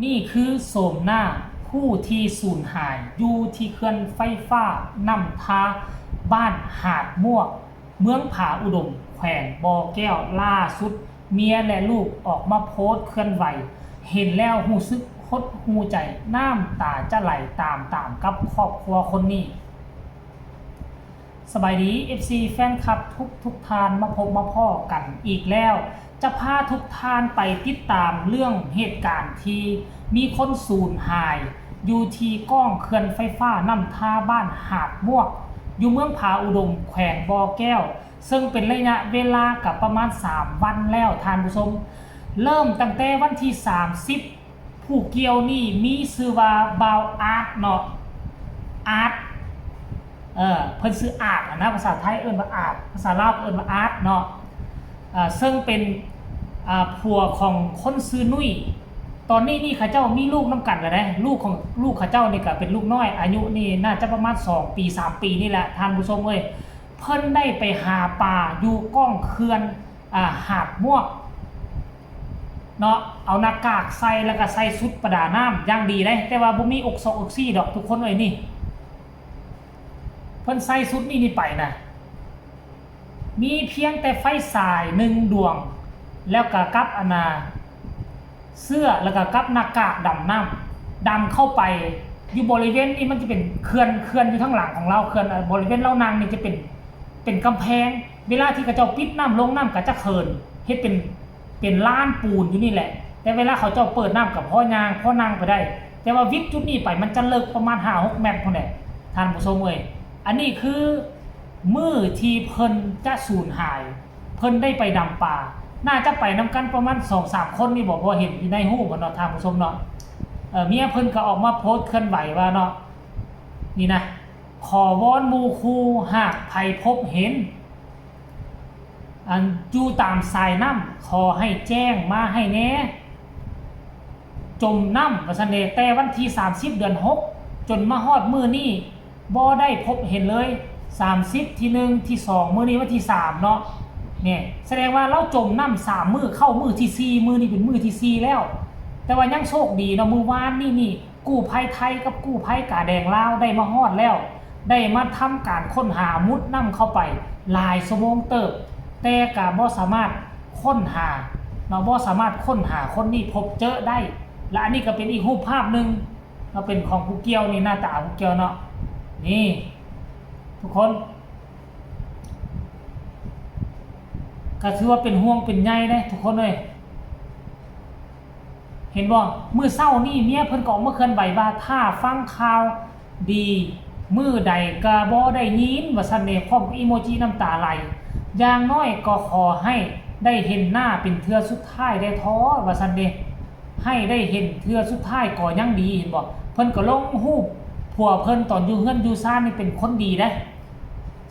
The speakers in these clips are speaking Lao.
ນີ້ຄືໂສມໜ້າຜູ້ທີ່ສູນຫາຍຢູ່ທີ່ເຂື່ອນໄຟຟ້ານ້ຳທາ ບ້ານຫາດມວກ ເມືອງຜາອຸດົມ ແຂວງບໍ່ແກ້ວ. ລ່າສຸດເມຍ ແລະ ລູກອອກມາໂພສເຄື່ອນໄຫວ, ເຫັນແລ້ວຮູ້ສຶກຫົດຫູ່ໃຈ, ນ້ຳຕາຈະໄຫຼຕາມໆກັບຄອບຄົວຄົນນີ້. ສະບາຍດີ ເອັຟຊີ ແຟນຄລັບທຸກໆທ່ານ, ມາພົບມາພໍ້ກັນອີກແລ້ວ. ຈະພາທຸກທ່ານໄປຕິດຕາມເລື່ອງເຫດການທີ່ມີຄົນສູນຫາຍຢູ່ທີ່ກ້ອງເຂື່ອນໄຟຟ້ານ້ຳທາ ບ້ານຫາດມວກ ຢູ່ເມືອງຜາອຸດົມ ແຂວງບໍ່ແກ້ວ, ເຊິ່ງເປັນໄລຍະເວລາກະປະມານສາມວັນແລ້ວທ່ານຜູ້ຊົມ. ເລີ່ມຕັ້ງແຕ່ວັນທີສາມສິບ ຜູ້ກ່ຽວນີ້ມີຊື່ວ່າບ່າວອາດເນາະ ອາດ ເອີ ເພິ່ນຊື່ອາດຫັ້ນນະ, ພາສາໄທເອີ້ນວ່າອາດ, ພາສາລາວເອີ້ນວ່າອາດເນາະ ເຊິ່ງເປັນ ອາ ຜົວຂອງຄົນຊື່ນຸ້ຍ. ຕອນນີ້ນີ້ເຂົາເຈົ້າມີລູກນຳກັນແລ້ວເດ້, ລູກຂອງ ລູກເຂົາເຈົ້ານີ້ກະເປັນລູກນ້ອຍ ອາຍຸນີ້ໜ້າຈະປະມານສອງປີ ສາມປີນີ້ແຫຼະທ່ານຜູ້ຊົມເອີຍ. ເພິ່ນໄດ້ໄປຫາປາຢູ່ກ້ອງເຂື່ອນ ອາ ຫາດມວກ ເນາະ ເອົາໜ້າກາກໃສ່ ແລ້ວກະໃສ່ຊຸດປະດານ້ຳຢ່າງດີເດ້, ແຕ່ວ່າບໍ່ມີອົກຊອກອົກຊີດອກທຸກຄົນເອີຍ. ນີ້ເພິ່ນໃສ່ຊຸດນີ້ນີ້ໄປນະ ມີພຽງແຕ່ໄຟສາຍໜຶ່ງດວງ ແລ້ວກະກັບອັນນາເສື້ອ ແລ້ວກະກັບໜ້າກາກດຳນ້ຳ ດຳເຂົ້າໄປ. ຢູ່ບໍລິເວນນີ້ມັນຈະເປັນເຂື່ອນ ເຂື່ອນຢູ່ທາງຫຼັງຂອງລາວ ເຂື່ອນ ອາ ບໍລິເວນລາວນັ່ງນີ້ຈະເປັນ ເປັນກຳແພງ. ເວລາທີ່ເຂົາເຈົ້າປິດນ້ຳລົງ ນ້ຳກໍຈະເຂີນ ເຮັດເປັນ ເປັນລານປູນຢູ່ນີ້ແຫຼະ, ແຕ່ເວລາເຂົາເຈົ້າເປີດນ້ຳກໍພໍຍ່າງ ພໍນັ່ງໄປໄດ້. ແຕ່ວ່າວິດຈຸດນີ້ໄປ ມັນຈະເລິກປະມານຫ້າຫົກແມັດພຸ້ນແຫຼະທ່ານຜູ້ຊົມເອີຍ. ອັນນີ້ຄືມື້ທີ່ເພິ່ນຈະສູນຫາຍ, ເພິ່ນໄດ້ໄປດຳປາ ໜ້າຈະໄປນຳກັນປະມານສອງສາມຄົນນີ້ບໍ ເພາະເຫັນຢູ່ໃນຮູບຫັ້ນເນາະທ່ານຜູ້ຊົມເນາະ. ເອີ ເມຍເພິ່ນກໍອອກມາໂພສເຄື່ອນໄຫວວ່າເນາະ ນີ້ນະ ຂໍວອນໝູ່ຄູ່ ຫາກໃຜພົບເຫັນ ອັນຢູ່ຕາມສາຍນ້ຳ ຂໍໃຫ້ແຈ້ງມາໃຫ້ແດ່ ຈົມນ້ຳວ່າຊັ້ນເດ. ແຕ່ວັນທີສາມສິບ ເດືອນຫົກ ຈົນມາຮອດມື້ນີ້ ບໍ່ໄດ້ພົບເຫັນເລີຍ. ສາມສິບ ທີໜຶ່ງ ທີສອງ ມື້ນີ້ວັນທີສາມເນາະ. ນີ້ສະແດງວ່າລາວຈົມນ້ຳສາມມື້ ເຂົ້າມື້ທີສີ່ ມື້ນີ້ເປັນມື້ທີສີ່ແລ້ວ. ແຕ່ວ່າຍັງໂຊກດີເນາະ ມື້ວານນີ້ນີ້ ກູ້ໄພໄທກັບກູ້ໄພກາແດງລາວໄດ້ມາຮອດແລ້ວ, ໄດ້ມາທຳການຄົ້ນຫາ ມຸດນ້ຳເຂົ້າໄປຫຼາຍຊົ່ວໂມງເຕີບ ແຕ່ກະບໍ່ສາມາດຄົ້ນຫາເນາະ ບໍ່ສາມາດຄົ້ນຫາຄົນນີ້ພົບເຈີໄດ້. ແລະ ອັນນີ້ກະເປັນອີກຮູບພາບໜຶ່ງເນາະ ເປັນຂອງຜູ້ກ່ຽວນີ້ ໜ້າຕາຜູ້ກ່ຽວເນາະ. ນີ້ທຸກຄົນ ກະຖືວ່າເປັນຫ່ວງເປັນໃຍເດ້ທຸກຄົນເອີຍ. ເຫັນບໍ່? ມື້ເຊົ້ານີ້ເມຍເພິ່ນກໍອອກມາເຄື່ອນໄຫວວ່າ ຖ້າຟັງຂ່າວດີມື້ໃດກໍບໍ່ໄດ້ຍິນ ວ່າຊັ້ນເດ ພ້ອມກັບອີໂມຈິນ້ຳຕາໄຫຼ. ຢ່າງໜ້ອຍກໍຂໍໃຫ້ໄດ້ເຫັນໜ້າເປັນເທື່ອສຸດທ້າຍແດ່ເທາະ ວ່າຊັ້ນເດ, ໃຫ້ໄດ້ເຫັນເທື່ອສຸດທ້າຍກໍຍັງດີ. ເຫັນບໍ່? ເພິ່ນກໍລົງຮູບຜົວເພິ່ນຕອນຢູ່ເຮືອນຢູ່ຊານນີ້ເປັນຄົນດີເດ້.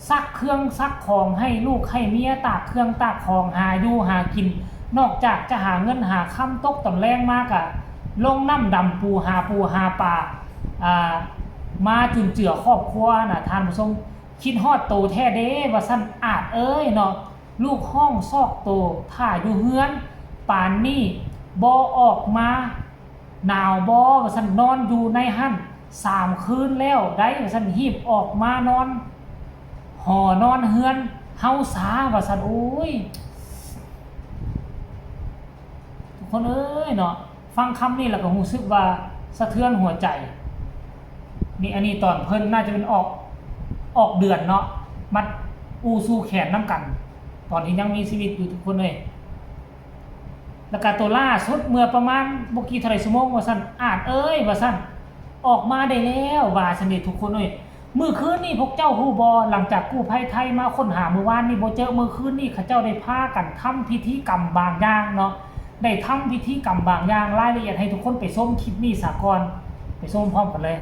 ຊັກເຄື່ອງຊັກຂອງໃຫ້ລູກໃຫ້ເມຍ, ຕາກເຄື່ອງຕາກຂອງ, ຫາຢູ່ຫາກິນ, ນອກຈາກຈະຫາເງິນຫາຄຳ ຕົກຕອນແລງມາກະລົງນ້ຳດຳປູຫາປູຫາປາ ອາ ມາຈຸນເຈືອຄອບຄົວນະທ່ານຜູ້ຊົມ. ຄິດຮອດໂຕແທ້ເດ້ ວ່າຊັ້ນ ອາດເອີຍເນາະ, ລູກຮ້ອງຊອກໂຕຖ້າຢູ່ເຮືອນ ປານນີ້ບໍ່ອອກມາ ໜາວບໍ່ ວ່າຊັ້ນ, ນອນຢູ່ໃນຫັ້ນສາມຄືນແລ້ວໃດ໋ ວ່າຊັ້ນ, ຮີບອອກມານອນຫໍນອນເຮືອນເຮົາສາ ວ່າຊັ້ນ. ໂອ້ຍ ທຸກຄົນເອີຍເນາະ, ຟັງຄຳນີ້ແລ້ວກໍຮູ້ສຶກວ່າສະເທືອນຫົວໃຈ. ນີ້ ອັນນີ້ຕອນເພິ່ນໜ້າຈະເປັນອອກ ອອກເດືອນເນາະ, ມັດອູ່ສູ່ແຂນນຳກັນ ຕອນທີ່ຍັງມີຊີວິດຢູ່ ທຸກຄົນເອີຍ. ແລ້ວກະໂຕລ່າສຸດເມື່ອປະມານບໍ່ກີ່ເທົ່າໃດຊົ່ວໂມງ ວ່າຊັ້ນ, ອາດເອີຍ ວ່າຊັ້ນ, ອອກມາໄດ້ແລ້ວ ວ່າຊັ້ນເດ ທຸກຄົນເອີຍ. ມື້ຄືນນີ້ພວກເຈົ້າຮູ້ບໍ່? ຫຼັງຈາກກູ້ໄພໄທມາຄົ້ນຫາມື້ວານນີ້ບໍ່ເຈີ, ມື້ຄືນນີ້ເຂົາເຈົ້າໄດ້ພາກັນທຳພິທີກຳບາງຢ່າງເນາະ, ໄດ້ທຳພິທີກຳບາງຢ່າງ. ລາຍລະອຽດໃຫ້ທຸກຄົນໄປຊົມຄລິບນີ້ສາກ່ອນ, ໄປຊົມພ້ອມກັນເລີຍ.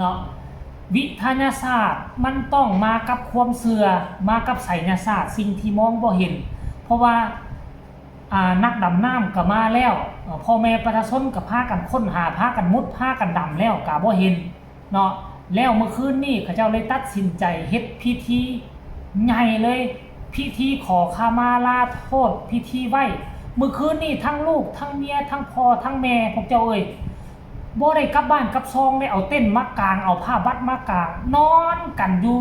ເນາະ ວິທະຍາສາດມັນຕ້ອງມາກັບຄວາມເຊື່ອ ມາກັບໄສຍະສາດ ສິ່ງທີ່ມອງບໍ່ເຫັນ ເພາະວ່າ ອ່າ ນັກດຳນ້ຳກໍມາແລ້ວ ເອີ່ ພໍ່ແມ່ປະຊາຊົນກໍພາກັນຄົ້ນຫາ ພາກັນມຸດ ພາກັນດຳແລ້ວກໍບໍ່ເຫັນເນາະ. ແລ້ວມື້ຄືນນີ້ເຂົາເຈົ້າເລີຍຕັດສິນໃຈເຮັດພິທີໃຫຍ່ເລີຍ ພິທີຂໍຂະມາລາໂທດ ພິທີໄຫວ້. ມື້ຄືນນີ້ທັງລູກ ທັງເມຍ ທັງພໍ່ ທັງແມ່ ພວກເຈົ້າເອີຍ ບໍ່ໄດ້ກັບບ້ານກັບຊ່ອງເດ້ ເອົາເຕັນມາກາງ ເອົາຜ້າບັດມາກາງ ນອນກັນຢູ່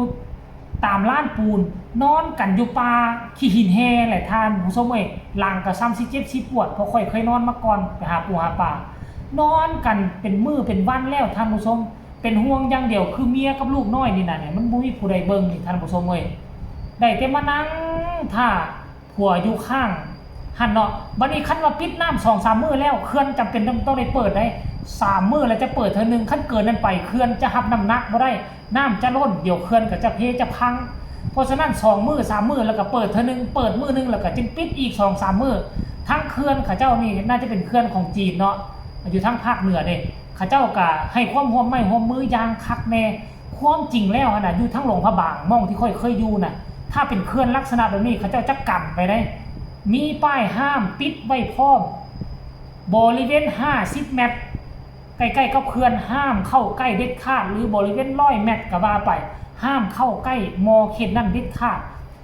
ຕາມລານປູນ ນອນກັນຢູ່ປ່າຂີ້ຫີນແຮ່ແຫຼະທ່ານຜູ້ຊົມເອີຍ. ຫຼັງກໍຊ້ຳຊິເຈັບຊິປວດ ເພາະຂ້ອຍເຄີຍນອນມາກ່ອນ ໄປຫາປູຫາປາ ນອນກັນເປັນມື້ເປັນວັນແລ້ວທ່ານຜູ້ຊົມ. ເປັນຫ່ວງຢ່າງດຽວຄືເມຍກັບລູກນ້ອຍນີ້ນະ ມັນບໍ່ມີຜູ້ໃດເບິ່ງນີ້ທ່ານຜູ້ຊົມເອີຍ ໄດ້ແຕ່ມານັ່ງຖ້າ ຜົວຢູ່ຂ້າງຫັ້ນເນາະ. ບັດນີ້ຄັນວ່າປິດນ້ຳສອງສາມມື້ແລ້ວ ເຂື່ອນຈຳເປັນຕ້ອງ ຕ້ອງໄດ້ເປີດໄດ໋ ສາມມື້ແລ້ວຈະເປີດເທື່ອໜຶ່ງ ຄັນເກີນນັ້ນໄປ ເຂື່ອນຈະຮັບນ້ຳໜັກບໍ່ໄດ້ ນ້ຳຈະລົ້ນ ດຽວເຂື່ອນກໍຈະເພຈະພັງ. ເພາະສະນັ້ນ ສອງມື້ສາມມື້ແລ້ວກໍເປີດເທື່ອໜຶ່ງ ເປີດມື້ໜຶ່ງແລ້ວກໍຈຶ່ງປິດອີກສອງສາມມື້. ທາງເຂື່ອນເຂົາເຈົ້ານີ້ໜ້າຈະເປັນເຂື່ອນຂອງຈີນເນາະ ຢູ່ທາງພາກເໜືອເດ້ ເຂົາເຈົ້າກໍໃຫ້ຄວາມຮ່ວມໄມ້ຮ່ວມມືຢ່າງຄັກແນ່. ຄວາມຈິງແລ້ວຫັ້ນນະ ຢູ່ທາງຫຼວງພະບາງ ໝ່ອງທີ່ຂ້ອຍເຄີຍຢູ່ນະ ຖ້າເປັນເຂື່ອນລັກສະນະແບບນີ້ ເຂົາເຈົ້າຈະກັນໄປເດ້ ມີປ້າຍຫ້າມຕິດໄວ້ພ້ອມ ບໍລິເວນຫ້າສິບແມັດ ໃກ້ໆກັບເຂື່ອນ ຫ້າມເຂົ້າໃກ້ເດັດຂາດ ຫຼື ບໍລິເວນຮ້ອຍແມັດກໍວ່າໄປ ຫ້າມເຂົ້າໃກ້ໝໍ້ເຂດນັ້ນເດັດຂາດ.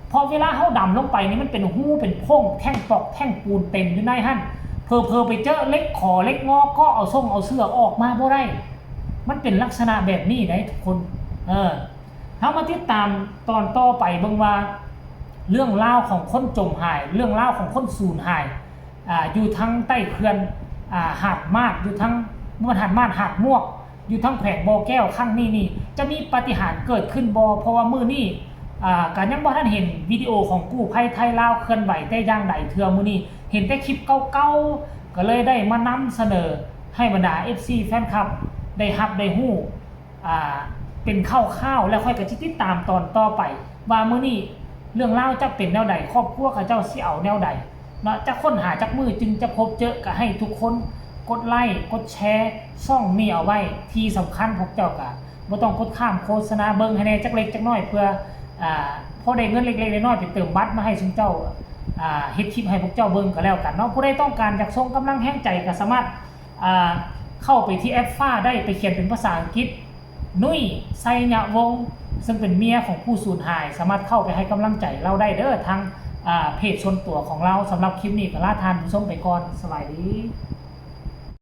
ເພາະເວລາເຮົາດຳລົງໄປນີ້ ມັນເປັນຮູເປັນໂພງ ແທ່ງຕອກແທ່ງປູນເຕັມຢູ່ໃນຫັ້ນ ເຜີໆໄປເຈີເຫຼັກ ຂໍເຫຼັກ ງໍ້ ເກາະເອົາ ສົ່ງເອົາເສື້ອອອກມາບໍ່ໄດ້. ມັນເປັນລັກສະນະແບບນີ້ໄດ໋ທຸກຄົນ. ເອີ ເຮົາມາຕິດຕາມຕອນຕໍ່ໄປເບິ່ງວ່າ ເລື່ອງລາວຂອງຄົນຈົມຫາຍ ເລື່ອງລາວຂອງຄົນສູນຫາຍ ອ່າ ຢູ່ທາງໃຕ້ເຂື່ອນ ອ່າ ຫາດມາດ ຢູ່ທາງ ບໍ່ແມ່ນຫາດມາດ ຫາດມວກ ຢູ່ທາງແຂວງບໍ່ແກ້ວຄັ້ງນີ້ນີ້ ຈະມີປາຕິຫານເກີດຂຶ້ນບໍ່? ເພາະວ່າມື້ນີ້ ອ່າ ກະຍັງບໍ່ທັນເຫັນວິດີໂອຂອງກູ້ໄພໄທລາວເຄື່ອນໄຫວແຕ່ຢ່າງໃດເທື່ອ. ມື້ນີ້ເຫັນແຕ່ຄລິບເກົ່າໆ ກໍເລີຍໄດ້ມານຳສະເໜີໃຫ້ບັນດາເອັຟຊີແຟນຄລັບໄດ້ຮັບໄດ້ຮູ້ ອ່າ ເປັນຂ່າວໆ ແລ້ວຂ້ອຍກໍຊິຕິດຕາມຕອນຕໍ່ໄປ ວ່າມື້ນີ້ເລື່ອງລາວຈະເປັນແນວໃດ ຄອບຄົວເຂົາເຈົ້າຊິເອົາແນວໃດເນາະ ຈະຄົ້ນຫາຈັກມື້ຈຶ່ງຈະພົບເຈີ. ກໍໃຫ້ທຸກຄົນກົດໄລ້ ກົດແຊຊ່ອງນີ້ເອົາໄວ້. ທີ່ສຳຄັນພວກເຈົ້າກໍບໍ່ຕ້ອງກົດຂ້າມໂຄສະນາ ເບິ່ງໃຫ້ແດ່ຈັກເລັກຈັກນ້ອຍ ເພື່ອ ອ່າ ພໍໄດ້ເງິນເລັກໆນ້ອຍໆ ໄປເຕີມບັດມາໃຫ້ຊຸມເຈົ້າ ອ່າ ເຮັດຄລິບໃຫ້ພວກເຈົ້າເບິ່ງກໍແລ້ວກັນເນາະ. ຜູ້ໃດຕ້ອງການຢາກສົ່ງກຳລັງແຮງໃຈ ກໍສາມາດ ອ່າ ເຂົ້າໄປທີ່ແອັບຟ້າໄດ້ ໄປຂຽນເປັນພາສາອັງກິດ ນຸ້ຍ ໄຊຍະວົງ ເຊິ່ງເປັນເມຍຂອງຜູ້ສູນຫາຍ ສາມາດເຂົ້າໄປໃຫ້ກຳລັງໃຈລາວໄດ້ເດີ້ ທາງ ອ່າ ເພຈສ່ວນຕົວຂອງລາວ. ສຳລັບຄລິບນີ້ກໍລາທ່ານຜູ້ຊົມໄປກ່ອນ. ສະບາຍດີ.